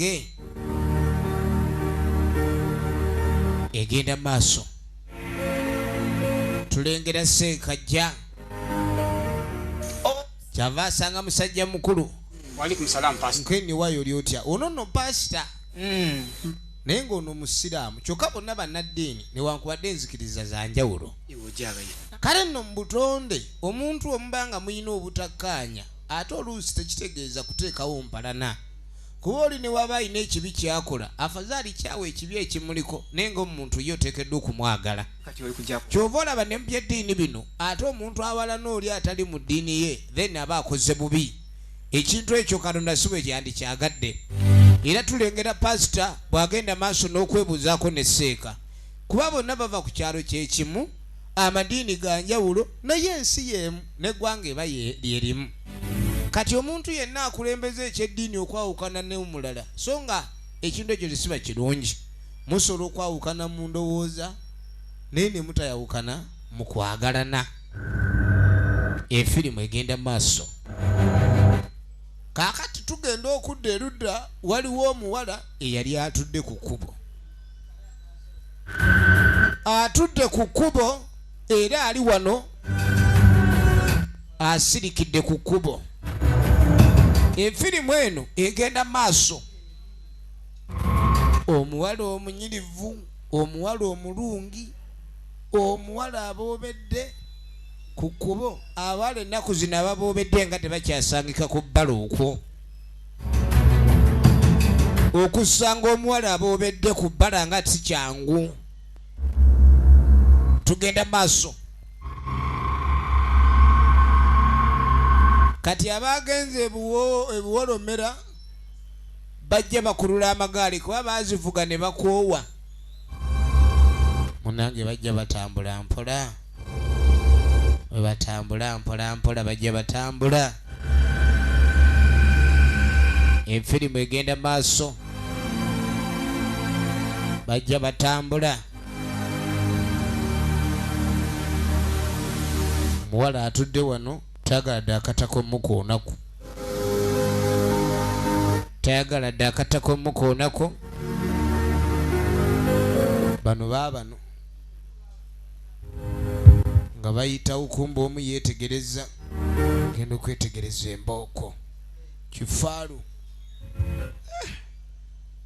wange egenda maaso tulengera seekajja kyava asanga musajja mukulu nkeni wayo oli otya ono nno pasita mm. naye ng'ono musiraamu kyokka bonna bannaddiini newankubadde enzikiriza za njawulo kale nno mu butonde omuntu omuba nga mulina obutakkaanya ate oluusi tekitegeeza kuteekawo mpalana kuba oli ne waba alina ekibi kyakola afazaali kyawa ekibi ekimuliko naye nga omuntu ye oteekeddwa okumwagala kyova olaba ne mu byeddiini bino ate omuntu awalana oli atali mu ddiini ye then aba akoze bubi ekintu ekyo katonda si bwe kyandikyagadde era tulengera pasita bw'agenda maaso n'okwebuuzaako ne seeka kuba bonna bava ku kyalo kyekimu amadiini ga njawulo naye ensi y'emu n'eggwanga eba lyerimu kati omuntu yenna akulembeza ekyeddiini okwawukana n'omulala so nga ekintu ekyo tesiba kirungi musobola okwawukana mu ndowooza naye ne mutayawukana mu kwagalana efirimu egenda maaso kaakati tugenda okudda erudda waliwo omuwala eyali atudde ku kkubo atudde ku kkubo era ali wano asirikidde ku kkubo efirimu eno egenda maaso omuwala omunyirivu omuwala omulungi omuwala aboobedde ku kkubo abawala ennaku zino ababoobedde nga tebakyasangika ku bbala okwo okusanga omuwala aboobedde ku bbala nga si kyangu tugenda maaso kati abagenze ebuwolomera bajja bakulula amagaali kuba baazivuga ne bakoowa munange bajja batambula mpola webatambula mpola mpola bajja batambula efirimu egenda maaso bajja batambula omuwala atudde wano tayagala dde akatako mukoonako tayagala dde akatako mukoonako bano baabano nga bayitawo kumba omu yeetegereza genda okwetegereza embooko kifaalu eh,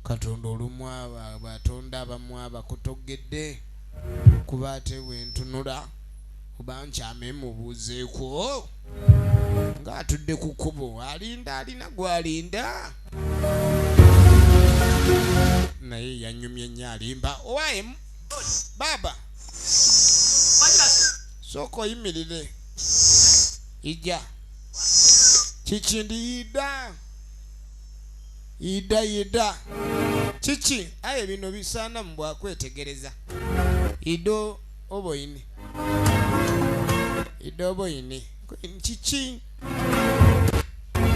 katonda olumu abatonda abamu abakotogedde kuba ate bwentunula oba nkyame mubuuzeeko ng'atudde ku kkubo alinda alina gwalinda naye yanyumye nnyo alimba owaye baaba sooka oyimirire ija kiki ndi yida yida yida kiki aye bino bisaana mu bwakwetegereza ido oboine ido oboine kiki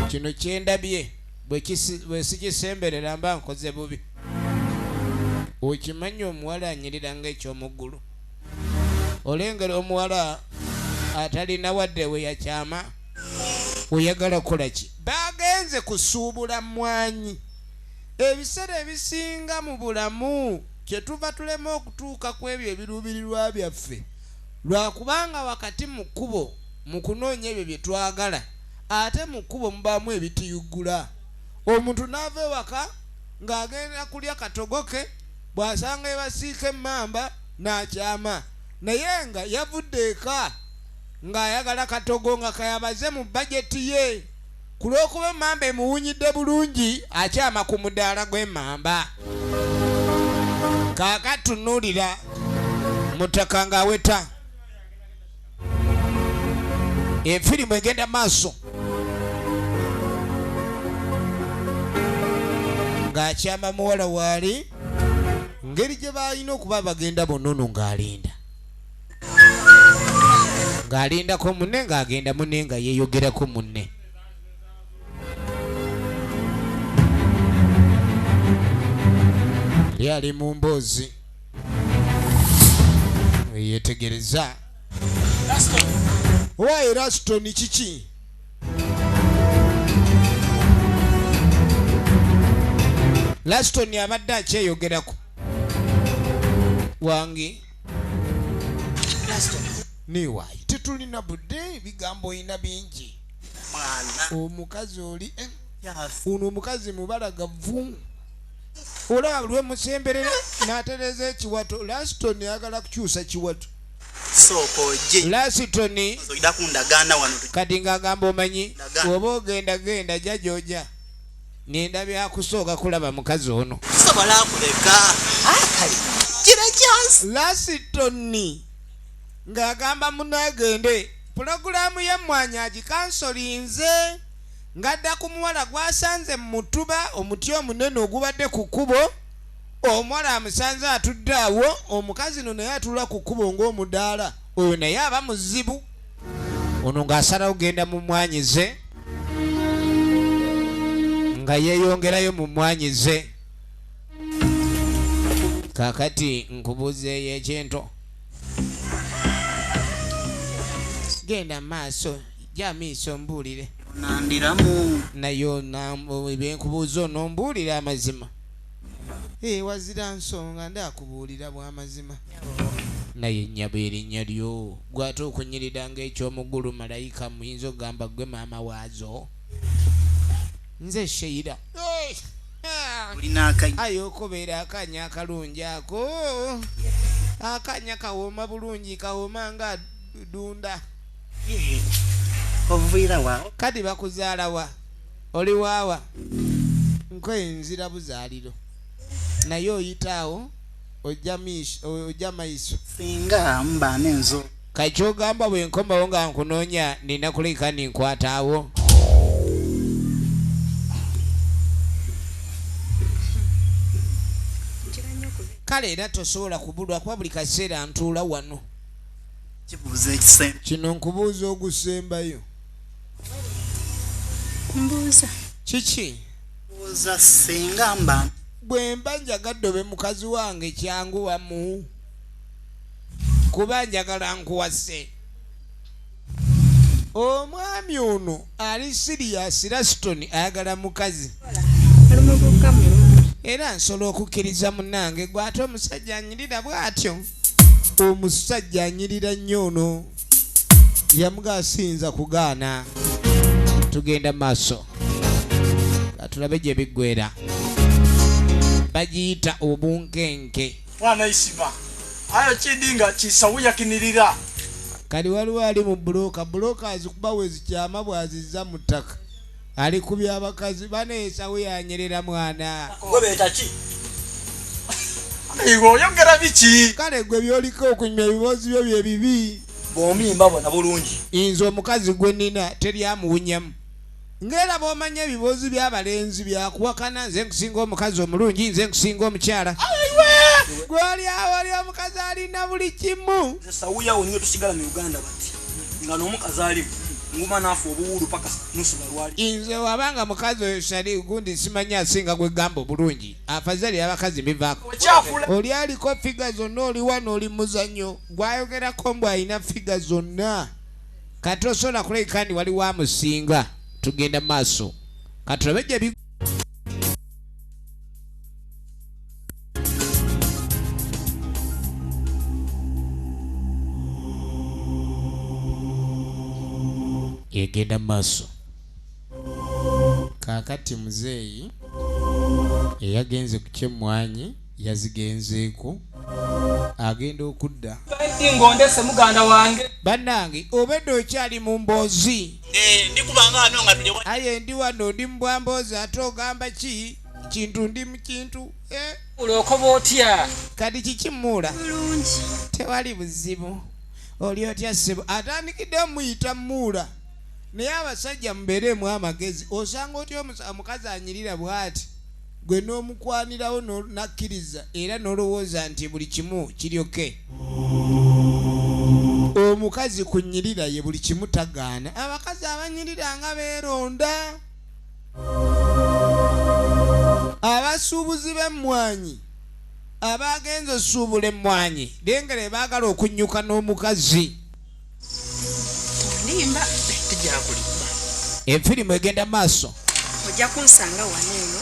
kino kyendabye bwe sikisemberera mba nkoze bubi okimanyi omuwala anyirira nga ekyomuggulu olengera omuwala atalina wadde we yakyama oyagala kukola ki bagenze kusuubula mwanyi ebiseera ebisinga mu bulamu kyetuva tulema okutuuka ku ebyo ebiruubirirwa byaffe lwakubanga wakati mu kkubo mu kunoonya ebyo bye twagala ate mu kkubo mubaamu ebitiyuggula omuntu n'ava ewaka ng'agenda kulya katogo ke bw'asanga ebasiika emmamba n'akyama naye nga yavudde eka ng'ayagala katogo nga kayabaze mu bajeti ye ku lw'okuba emmamba emuwunyidde bulungi akyama ku mudaala gw'emmamba kaakatunuulira mutaka ng'aweta efirimu egenda maaso ng'akyama muwala waali ngeri gye baalina okuba bagenda bonono ng'alinda ng'alindako munne ng'agenda munne nga yeeyogerako munne yali ali mu mboozi yetegereza owa erasitoni kiki Laston abadde akyeyogerako. Wange. Niwayi tetulina budde ebigambo olina bingi. Omukazi oli eh, ono omukazi mubalagavu. Olaba lwemusemberera n'atereeza ekiwato. Laston ayagala kukyusa kiwato. Sooka oje. Laston Oida kundagaana wano. Kati ng'agamba omanyi oba ogenda genda jja gy'oja. Ngenda byakusooka kulaba mukazi ono. Sobola kuleka. Ah, kale. Kira chance. Lasitoni ng'agamba munne agende. Pulogulaamu y'emmwanyi agikansolinze ng'adda ku muwala gw'asanze mu mutuba, omuti omunene ogubadde ku kkubo. Omuwala amusanze atudde awo, omukazi no naye atuula ku kkubo ng'omudaala. Oyo naye aba muzibu. Ono ng'asalawo genda mu mmwanyi ze nga yeeyongerayo mu mmwanyi ze. Kaakati nkubuuzeeyo ekintu. Genda mu maaso, gya miiso mbuulire. Onandiramu. Naye bye nkubuuza onombuulira amazima. Eh, wazira nsonga ndakubuulira bw'amazima. Naye nnyabo erinnya lyo gwe ate okunyirira ng'ekyomuggulu malayika muyinza okugamba gwe maama waazo? Nze Sheila. Aye okubeera akanya akalungi ako akanya kawooma bulungi kawooma nga dunda. Kati bakuzaala wa? Oli waawa? Nkoye nzira buzaaliro naye oyita awo ojja ojja maiso. Singa mba nenzo. Kati kyogamba bwenkomawo nga nkunoonya nina kuleka ninkwata awo? Kale era tosobola kubulwa kuba buli kaseera ntuula wano. Kino nkubuuza ogusembayo. Mbuuza. Kiki? Mbuuza singa mba. Bwemba njagadde obe mukazi wange kyanguwamu kuba njagala nkuwase. Omwami ono ali siriyasi Laston ayagala mukazi. Era nsobola okukkiriza munnange gwe ate omusajja anyirira bw'atyo. Omusajja anyirira nnyo ono yamuga siyinza kugaana. Tugenda maaso katulabe gye biggwera. Bagiyita obunkenke. Mwana isima ayo kidi nga kisawuya kinirira. Kati waliwo ali mu bulooka, bulooka azikuba wezikyama bwazizza mu ttaka. Ali ku byabakazi bana esawo yanyerera mwana. Gwe beeta ki? Iwe oyogera biki? Kale gwe byoliko okunywa ebiboozi byo bye bibi. Bombi mbabona bulungi. Nze omukazi gwe nina teri amuwunyamu. Ng'era bw'omanya ebiboozi by'abalenzi byakuwakana nze nkusinga omukazi omulungi nze nkusinga omukyala. Gwe oli awo oli omukazi alina buli kimu. Nze sawuya wo niyo tusigala mu Uganda bati nga nomukazi alimu nguma nafa obuwulu paka nusu balwali. Nze wabanga mukazi oyo shali gundi simanyi asinga gwe gamba obulungi afazali abakazi mbivako oli aliko figa zonna oli wano oli muzanyo gwayogerako mbu alina figa zonna kati osobola kulabika ndi waliwo amusinga tugenda maaso katulabe gye egenda maaso kaakati muzeeyi eyagenze ku kyemmwanyi yazigenzeeko agenda okudda ngondese muganda wange bannange obedde okyali mu mboozi eh, aye ndi wano ndi mu bwamboozi ate ogamba ki kintu ndi mu kintu eh? Okoba otya? Kati kiki muula? Tewali buzibu. Oli otya ssebo? Atandikidde omuyita muula. Naye abasajja mubeereemu amagezi. Osanga otya omukazi anyirira bw'ati gwe n'omukwanirawo n'akkiriza era n'olowooza nti buli kimu kiri oke. Omukazi ku nyirira ye buli kimu tagaana. Abakazi abanyirira nga beeronda. Abasuubuzi b'emmwanyi abaagenze osuubula emmwanyi lengera baagala okunnyuka n'omukazi. Limba. Efirimu egenda maaso. Ojja kunsanga wano eno.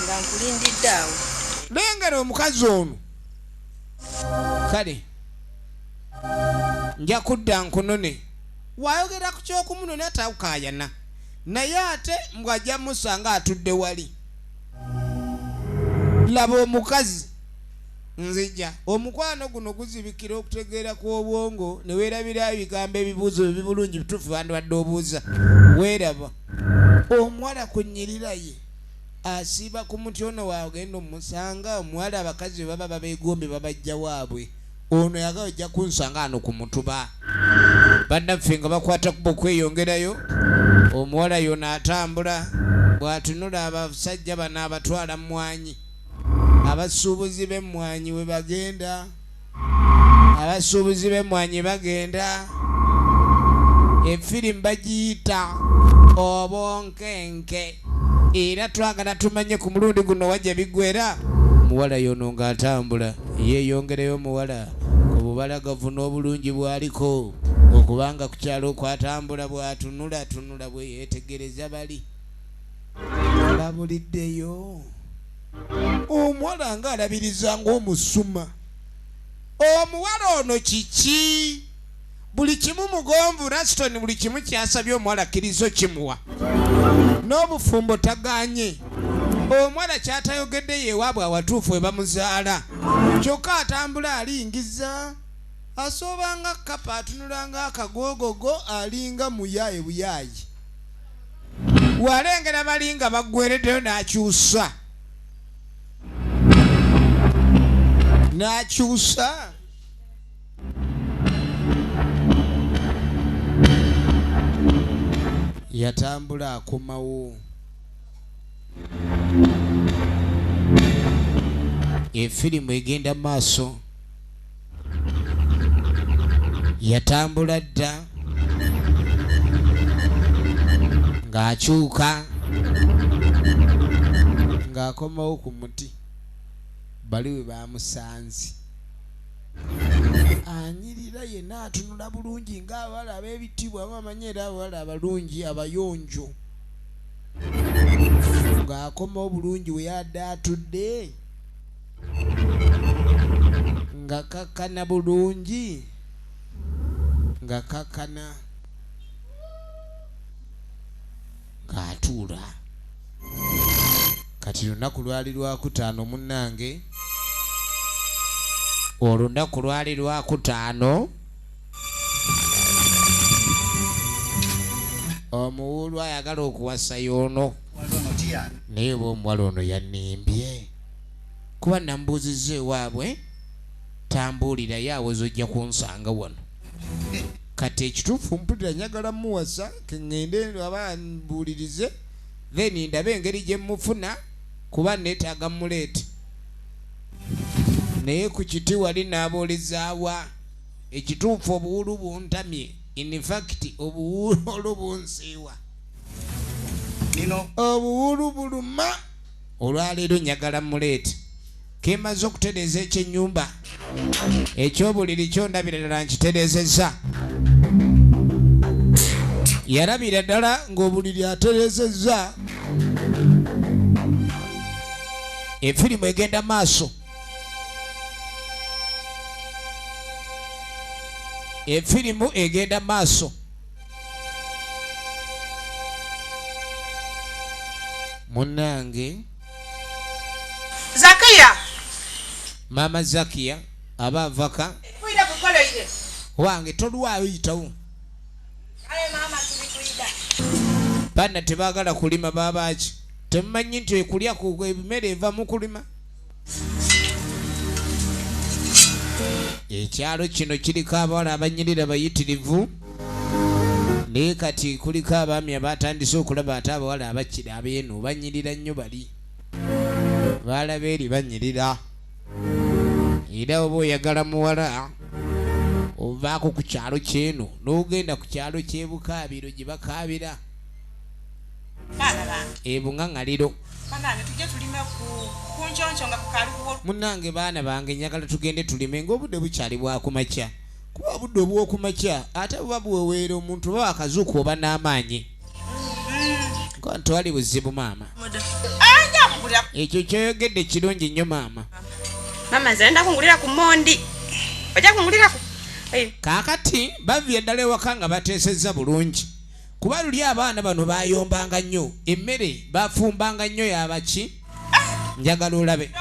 Nga nkulindidde awo. Lengera omukazi ono. Kale nja kudda nkunone. Wayogera ku ky'okumunona takaayana naye ate mbu ajja musanga atudde wali. Laba omukazi. Nzija. Omukwano guno guzibikira okutegeera kw'obwongo ne weerabira ebigambo ebibuuzo bye bibulungi bituufu bandibadde obuuza. Weeraba. Omuwala ku nnyirira ye asiiba ku muti ono w'agenda omusanga omuwala abakazi bwe baba babeegombye babajja waabwe. Ono yagala ojja kunsanga ano ku mutuba. Bannaffe nga bakwata kubo okweyongerayo, omuwala yono atambula bw'atunula abasajja bano abatwala mmwanyi. Abasuubuzi b'emmwanyi we bagenda. Abasuubuzi b'emmwanyi bagenda. Efirimu bagiyita Obunkenke era twagala tumanye ku mulundi guno wa gye biggwera. Omuwala y'ono ng'atambula yeeyongereyo omuwala ku bubalagavu n'obulungi bw'aliko okuba nga ku kyalo kw'atambula bw'atunulatunula bwe yeetegereza bali Babuliddeyo omuwala nga alabiriza ng'omusuma. Omuwala ono kiki? Buli kimu mugonvu. Raston buli kimu kyasabye omuwala akkiriza okimuwa. N'obufumbo tagaanye. Omuwala kyatayogedde yewaabwe awatuufu we bamuzaala. Kyokka atambula alingiza. Asooba nga kkapa, atunula ng'akagoogogo, alinga muyaaye buyaayi. Bw'alengera bali nga baggwereddeyo n'akyusa. N'akyusa. Yatambula akomawo. Efirimu egenda maaso. Yatambula dda ng'akyuka ng'akomawo ku muti bali we baamusanze. Anyirira yenna atunula bulungi ng'abawala ab'ebitiibwa bamanyi era abawala abalungi abayonjo. Ng'akomawo bulungi we yadde atudde. Nga kakkana bulungi, nga kakkana ng'atuula. Kati lunaku lwali lwakutaano munnange, olunaku lwali lwakutaano. Omuwuulu ayagala okuwasa y'ono, naye oba omuwala ono yannimbye. Kuba namubuuzizza ewaabwe tambuulirayo awoza ojja kunsanga wano. Kati ekituufu mpulira njagala muwasa keŋŋende aba mbuulirize then ndabe engeri gye mmufuna kuba neetaaga mmuleete. Naye ku kiti wali naabuulizaawa ekituufu obuwuulu buntamye in fact obuwuulu bunsiiwa. Obuwuulu buluma. Olwaleero njagala mmuleete. Ke mmaze okutereeza eky'ennyumba, eky'obuliri kyo ndabira ddala nkitereezezza. Yalabira ddala ng'obuliri atereezezza. Efirimu egenda maaso. Efirimu egenda maaso. Munange Zakiya. Maama Zakiya aba avaka. Wange tolwayo yitawo. Baana tebagala kulima babaaki? Temumanyi nti ekulya ku ebimere eva mu kulima? Ekyalo kino kiriko abawala abanyirira bayitirivu, naye kati kuliko abaami abatandise okulaba ate abawala abakira abeeno banyirira nnyo bali baalaba eri banyirira. Era oba oyagala muwala ovaako ku kyalo kyeno n'ogenda ku kyalo ky'ebukaabiro gye bakaabira ebuŋaŋaliro. Munnange baana bange njagala tugende tulime ng'obudde bukyali bwa ku makya kuba obudde obw'oku makya ate buba buweweera omuntu oba wakazuuka oba n'amaanyi. Nkola tewali buzibu maama. Ekyo kyoyogedde kirungi nnyo maama. Maama nze nenda kungulira ku mondi. Ojja kunguliraku? Kaakati bavira ddala ewaka nga bateesezza bulungi kuba luli abaana bano baayombanga nnyo emmere bafumbanga nnyo yabaki njagala olabe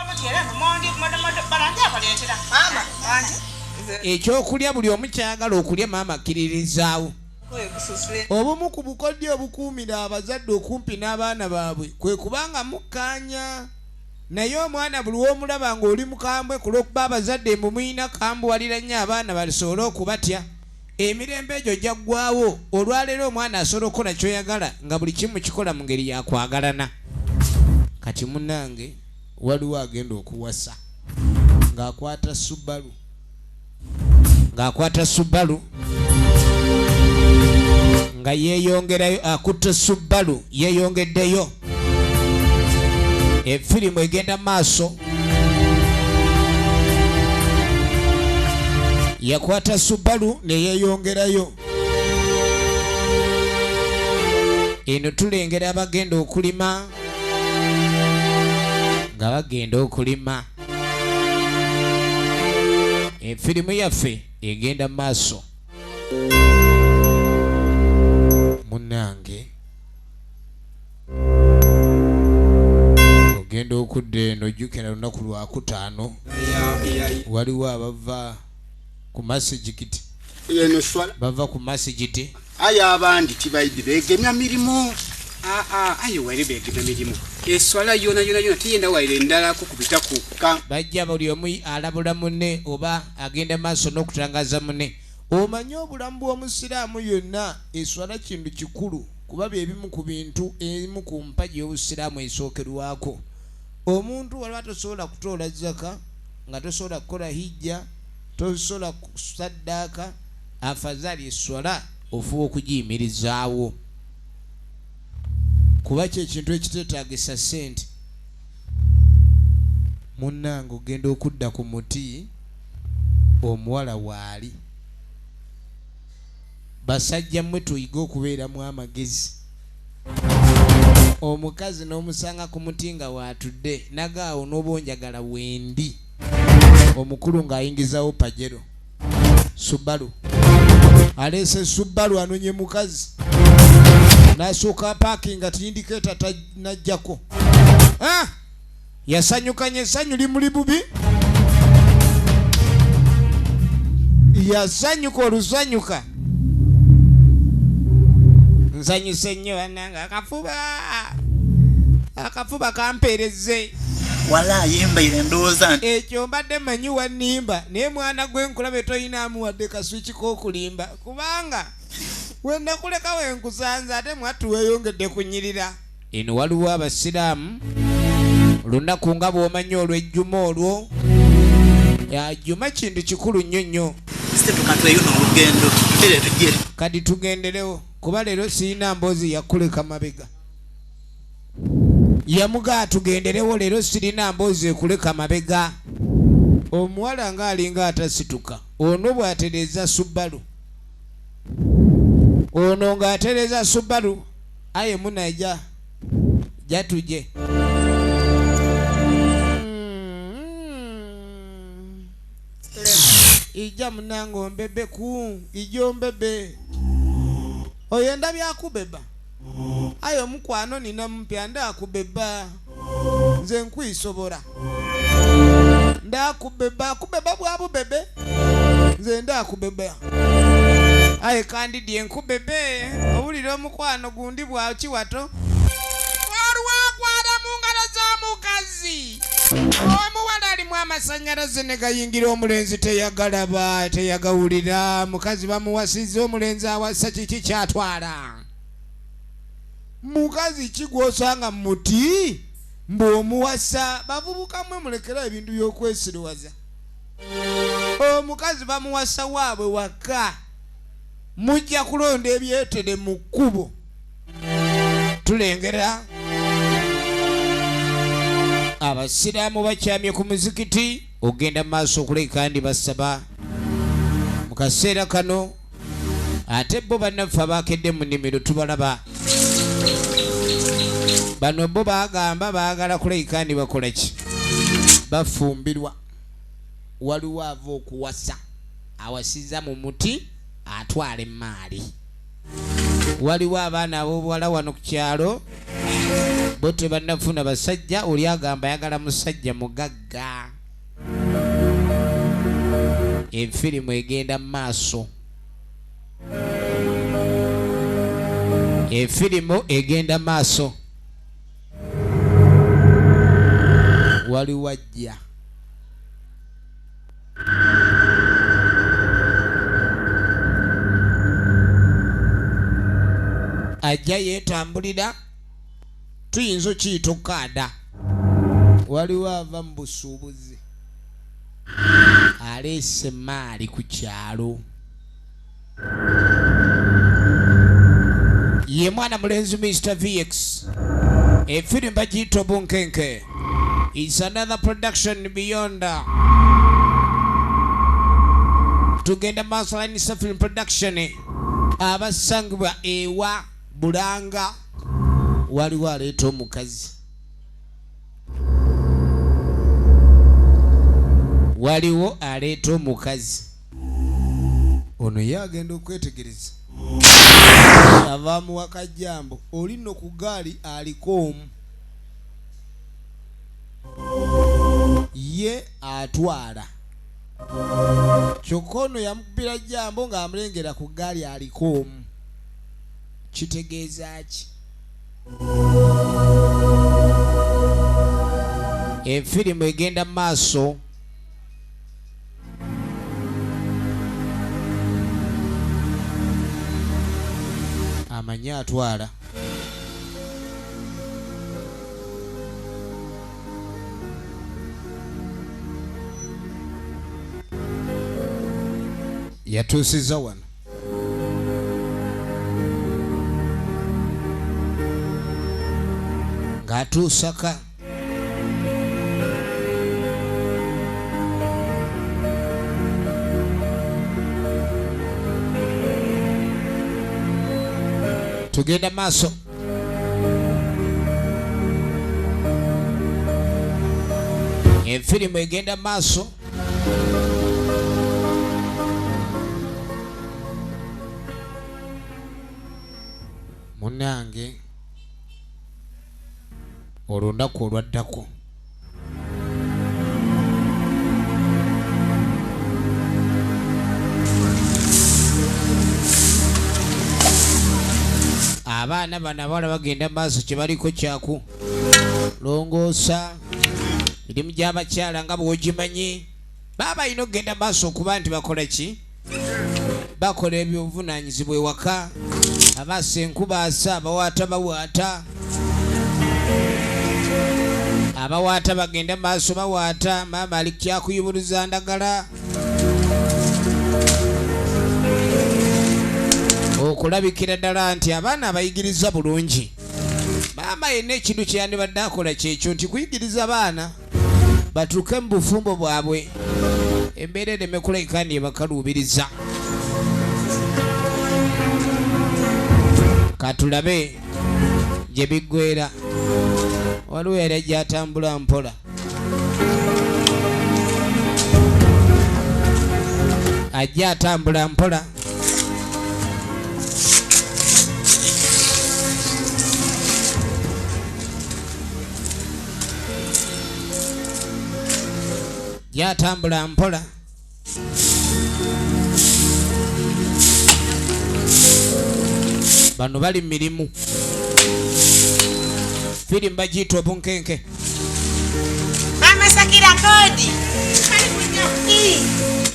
ekyokulya buli omu kyayagala okulya maama akkiririzaawo. Obumu ku bukodyo obukuumira abazadde okumpi n'abaana baabwe kwe kuba nga mukkaanya. Naye omwana buli w'omulaba ng'oli mukambwe ku lw'okuba abazadde mbu mulina kukambuwalira nnyo abaana basobole okubatya, emirembe egyo gyaggwaawo. Olwaleero omwana asobola okukola ky'oyagala nga buli kimu mukikola mu ngeri ya kwagalana. Kati munnange waliwo agenda okuwasa ng'akwata Subaru. Ng'akwata Subaru nga yeeyongerayo, akutte Subaru yeeyongeddeyo. Efirimu egenda maaso. Yakwata Subaru ne yeeyongerayo. Eno tulengera abagenda okulima nga bagenda okulima. Efirimu yaffe egenda maaso. Munnange ogenda okudda eno jjukira lunaku lwakutaano waliwo abava ku masigikiti bava ku masigiti Aye abandi tibaidhi beegemya mirimo. Aa, aye waire beegemya mirimo, eswala yoonayoonayona tiyenda waire ndalaku kubitaku. Ka. Bajja buli omu alabula munne oba agenda maaso n'okutangaaza munne. Omanyi obulamu bw'Omusiraamu yonna eswala kintu kikulu kuba bye bimu ku bintu emu ku mpagi y'Obusiraamu esookerwako. Omuntu waliwo tosobola kutoola zaka nga tosobola kukola hijja, tosobola kusaddaaka, Afazali esswala ofuba okugiyimirizaawo kuba kye kintu ekiteetaagisa ssente. Munnange ogenda okudda ku muti omuwala waali. Basajja mmwe tuyige okubeeramu amagezi. Omukazi n'omusanga ku muti nga waatudde nagaawo n'oba onjagala wendi. Omukulu ng'ayingizawo pajero. Subaru aleese Subaru anonye mukazi nasooka apaakinga tindikeeta tanajjako ah! Yasanyukanye essanyu limuli bubi yasanyuka olusanyuka nsanyuse nnyo banange akafuba akafuba kampeereze Walaayi mbaire ndowooza nti. Ekyo mbadde manyi wannimba naye mwana gwe nkulabe toyinaamu wadde kaswiki k'okulimba kubanga we nakuleka we nkusanze ate mwattu weeyongedde kunyirira. Eno waliwo Abasiraamu olunaku nga bw'omanyi olw'Ejjuma olwo. Ya Jjuma kintu kikulu nnyo nnyo. Situka tweyune olugendo tutere tuje. Kati tugenderewo kuba leero sirina mboozi ya kuleka mabega. Yamugaa tugenderewo leero sirina mboozi ekuleka mabega. Omuwala nga alinga atasituka. Ono bw'atereeza Subaru. Ono ng'atereeza Subaru aye munaija jatuje. Ija munange ombebeku, ija ombebe. Oyenda byakubeba. Aye omukwano nina mupya ndakubeba. Nze nkwisobora. Ndakubeba, kubeba bwa bubebe. Nze ndakubeba. Aye kandidye nkubebe. Owulira omukwano gundi bwa kiwato. Olwakwata mu ngalo z'omukazi. Omuwala alimu amasanyalaze ne gayingira omulenzi teyagalaba, teyagawulira. Mukazi bamuwasizza omulenzi awasa kiki ky'atwala? Mukazi ki gw'osanga mu muti mbu omuwasa? Bavubuka mmwe mulekere ebintu by'okwesiruwaza. Omukazi bamuwasa waabwe waka. Mujja kulonda ebyetere mu kkubo. Tulengera Abasiraamu bakyamye ku muzikiti ogenda mu maaso okulabika ndi basaba mu kaseera kano. Ate bo bannaffe abaakedde mu nnimiro tubalaba. Bano bo bagamba baagala kulabika ndi bakola ki? Bafumbirwa. Waliwo ava okuwasa, awasiza mu muti atwala emmaali. Waliwo abaana ab'obuwala wano ku kyalo bo tebannafuna basajja, oli agamba ayagala musajja mugagga. Efirimu egenda mu maaso. Efirimu egenda maaso. Waliwo ajja. Ajja yeetambulira, tuyinza okiyita okukaada. Waliwo ava mu busuubuzi aleese emaali ku kyalo. Ye mwana mulenzi Mr VX. Efirimu bagiyita Obunkenke. It's another production beyond. Tugenda maaso line film production abasangibwa ewa Bulanga. Waliwo aleeta omukazi. Waliwo aleeta omukazi. Ono ye agenda okwetegereza ava muwa kajjambo oli nno ku ggaali aliko omu ye atwala kyokka ono yamukubira jjambo ng'amulengera ku ggaali aliko omu kitegeeza ki? Efirimu egenda mu maaso. Amanyi atwala. Yatuusizza wano. Ng'atuusaka. Tugenda maaso. Efirimu egenda maaso. Munange olunaku olwaddako abaana bano abawala bagenda maaso kyebaliko kyaku longoosa mirimu gy'abakyala nga bw'ogimanyi. Baba balina okugenda maaso okuba nti bakola ki? Bakola ebyobuvunaanyizibwa ewaka, abaasa enkuba asa, abawaata bawaata, abawaata bagenda maaso bawaata, maama ali kyakuyubuluza ndagala okulabikira ddala nti abaana abayigiriza bulungi. Maama yenna ekintu kye yandibadde akola kyekyo nti kuyigiriza baana batuuke mu bufumbo bwabwe embeera ereme kulabika nti ebakaluubiriza. Katulabe gye biggweera. Waliwo yali ajja atambula mpola. Ajja atambula mpola. Yatambula mpola. Bano bali mirimu. Firimu bagiyita Obunkenke. Mama Sakira kodi.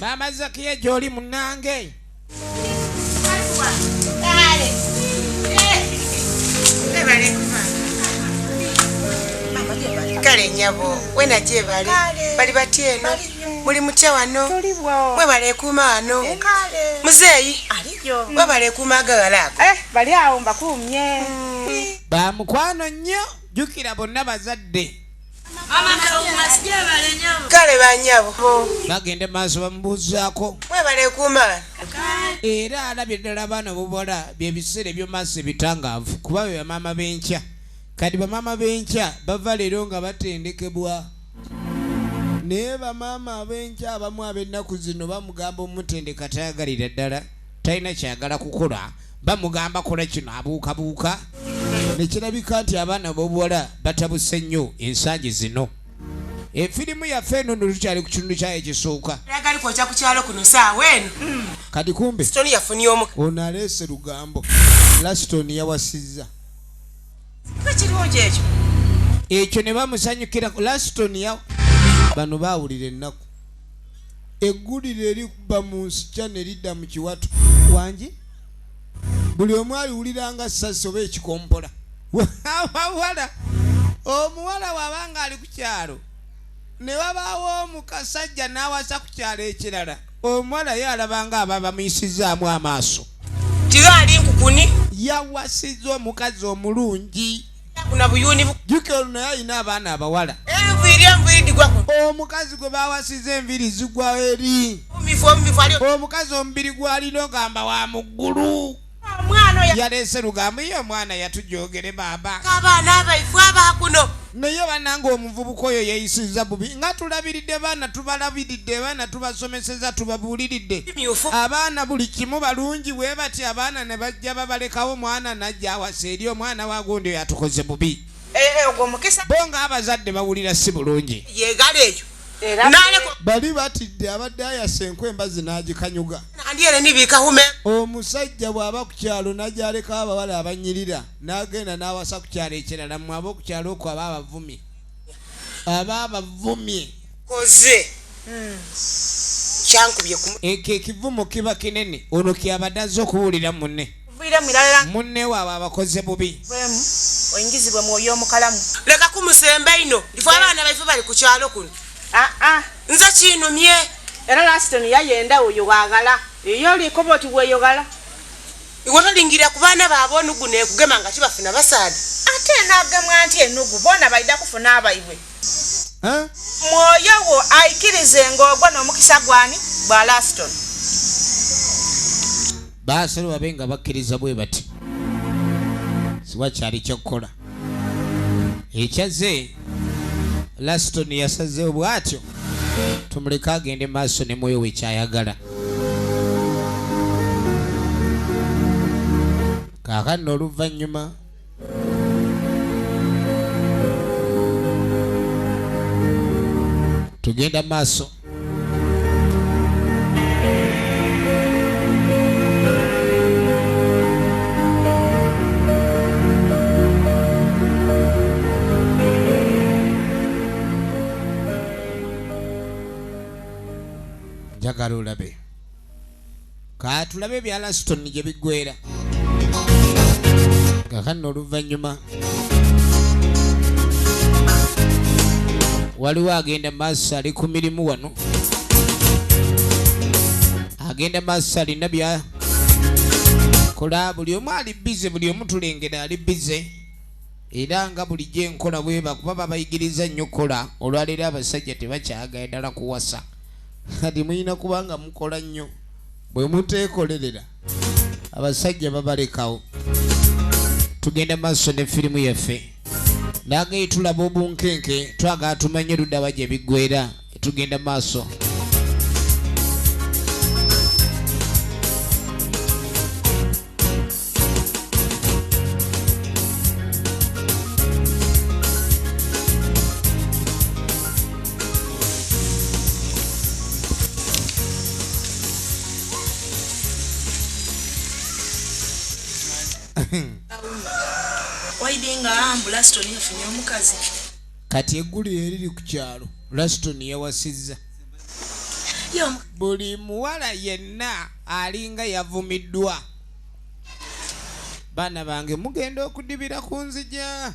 Mama Zakiya gy'oli munnange. Kale nyabo wena gyebali bali batya eno muli mutya wano mwebale ekuuma wano muzeeyi webale ekuuma agawala ago eh, bali awo mbakuumye ba mukwano nnyo jjukira bonna bazadde Kale banyabo. Bagenda maaso bamubuuzaako. Mwebale kuuma. Era alabye ddala abaana b'obuwala bye biseera eby'omu maaso ebitangaavu kuba be bamaama b'enkya. Kati bamaama b'enkya bava leero nga batendekebwa. Naye bamaama ab'enkya abamu ab'ennaku zino bamugamba omutendeka tayagalira ddala, talina kyayagala kukola, bamugamba kola kino abuukabuuka ne kirabika nti abaana ab'obuwala batabuse nnyo ensangi zino. Efirimu yaffe eno nno tukyali ku kitundu kyayo ekisooka. Agali kwokya ku kyalo kuno saawa eno. Kati kumbe Stone yafunye omuka. Ono aleese lugambo. Laston yawasizza. Kiba kirungi ekyo. Ekyo ne bamusanyukira. Laston ya bano baawulira ennaku. Eggulire erikuba mu nsikya ne lidda mu kiwato. Wangi? Buli omu aliwulira nga ssasi oba ekikompola. Abawala, omuwala bw'aba ng'ali ku kyalo ne wabaawo omukasajja n'awasa ku kyalo ekirala, omuwala ye alaba ng'aba bamuyisizzaamu amaaso. Tighali nkukuni. Yawasizza omukazi omulungi. Kuna buyuni bu. Jjukira ono naye alina abaana abawala. Enviiri enviiri dhigwa ku. Omukazi gwe bawasizza enviiri zigwa eri. Omumifu omumifu ali. Omukazi omubiri gw'alina ogamba wa mu ggulu. Omwana oyo. Yaleese lugambo ye omwana yatujogere baaba. Abaana baife aba kuno. Naye banange omuvubuka oyo yeyisiza bubi nga tulabiridde baana tubalabiridde abaana tubasomeseza tubabuliridde abaana buli kimu balungi bwebati abaana nebajja babalekawo omwana najja awasa eri omwana wa gundi oyo atukoze bubi. Ogwo mukisa. Bo nga abazadde bawulira si bulungi. Yegala eyo. Bali batidde abadde ayasa enku embazi n'agikanyuga. Omusajja bw'aba ku kyalo n'ajja alekawo abawala abanyirira n'agenda n'awasa ku kyalo ekirala mmwe ab'oku kyalo okwo aba abavumye. Aba abavumye. Koze kyankubye ku. Ekyo ekivumo kiba kinene ono ky'abadde azze okubuulira munne. Nviiremu irala. Munne waabwe abakoze bubi. Nveemu, oingizibwe Mwoyo Omukalamu. Leka kumusemba inho. Ife abaana baife bali ku kyalo kuno. Aa. Nze kinumye. Era Lasitoni yayenda oyo gha ghala. Iye oli koba oti weeyo ghala. Iwe tolingirira ku baana bo ab'onugu n'ekugema nga tibafuna basaadha? Ate naagemwa ntya enugu? Boona baidha kufuna abaibwe. Mwoyo wo aikirize ng'ogwo n'omukisa gw'ani? Gwa Lasitoni. Baasolo babe nga bakkiriza bwe bati siwakyali kyakukola ekyazze Laston yasazeewo bw'atyo tumuleke agende maaso ne mwoyo we kyayagala. Kaakano oluvannyuma tugenda maaso. Njagala olabe Katulabe ebya Laston gye biggweera. Kaakano oluvannyuma waliwo agenda maaso ali ku mirimu wano agenda maaso alina bya kola buli omu ali bize buli omu tulengera ali bize era nga bulijjo enkola bweba kuba babayigiriza nnyo okukola olwaleero abasajja tebakyagala ddala kuwasa Kati mulina kuba nga mukola nnyo, bwe muteekolerera abasajja babalekawo. Tugenda maaso ne firimu yaffe nagaye tulaba obunkenke, twagala tumanye luddawa gye biggweera. Tugenda maaso. Waidhi nga mbu Lasitoni yafunye omukazi. Kati eggulire eriri ku kyalo Lasitoni yawasizza. Buli muwala yenna alinga yavumiddwa. Baana bange mugenda okudibira ku nzija.